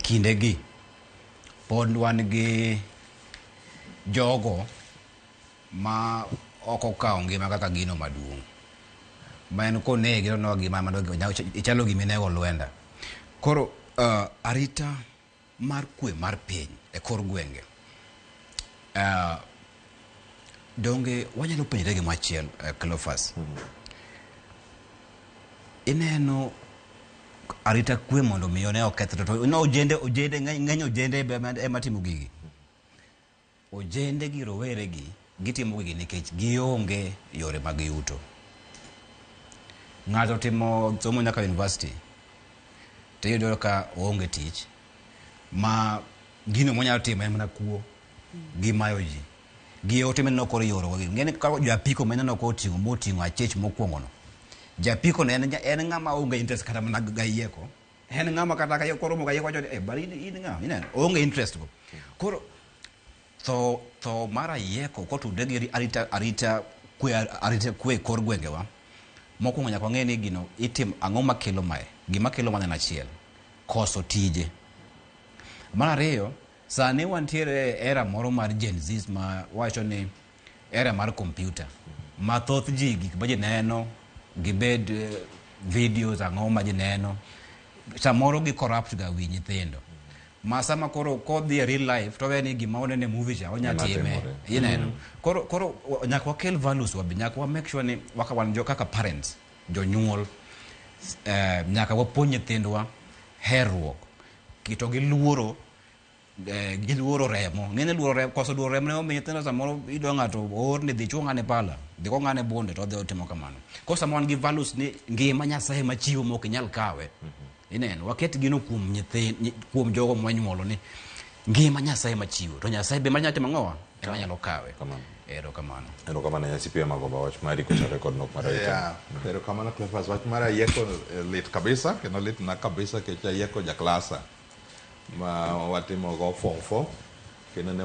kindegi pod wan gi jogo ma ok okawo ngima kaka gino maduong'. Ma en konegi to oneno gima ichalo gima inego lwenda. Koro arita mar kwe mar piny e kor gwenge donge wanyalo penjre gima achiel, Cleophas. Ineno arita kwe mondo mi ne okethre to no ojende ojende ng'eny ojende ema timo gigi. Ojende gi rowere gi gitimo gigi nikech gionge yore mag yuto. Ng'ato timo somo nyaka university to iyudo ka oonge tich ma gino monyalo timo en mana kuo gi mayo ji gi ote mineno koro ioro gi ng'eni kaka jo apiko mineno koting'o moting'o achech mokwongo no japiko no en ng'ama onge interest kata mana gayieko en ng'ama kata ka koro mo gayieko wacho ni eh bari in ng'a ineno oonge interest go. Koro tho mar ayieko kotudre gi arita kwe kor gwengewa, mokwongo nyaka wang'e ni gino itim ang'o makelo mae. Gima kelo mano en achiel, koso tije. Mar ariyo, sani wantiere e era moro mar Gen Z ma wacho ni era mar kompyuta ma thoth ji gik ma ji neno gibed videos ang'o ma ji neno samoro gi corrupt ga wi nyithindo ma sama koro kodhi e real life to ni gima oneno e movie cha onya Ema time timore. ineno. Koro nyaka wakel values wabe, nyaka wa make sure ni waka wan jo kaka parents, jonyuol, nyaka wapuonj nyithindwa herruok kito gi luoro, giluoro remo. Ng'eny luoro remo, koso luoro remo ne omiyo nyithindo samoro iyudo ng'ato oor ni dhi chuo ng'ane pala, dhi go ng'ane bunde, to odhi otimo kamano. Koro sama wan gi values ni ngima Nyasaye machiwo ma ok inyal kawe, ineno waket gino kuom nyithind, kuom jogo mwanyuolo ni ngima Nyasaye machiwo to Nyasaye be manyalo timo ang'owa ema nyalo kawe. Kamano. Erokamano. Erokamano Nyasi Magoba, wach mari kochakore kod nok mar arita. Yeah, erokamano Cleophas. Wach mar ayieko lit kabisa kendo litna kabisa nikech ayieko jaklasa ma watimo go form 4 kendo ne.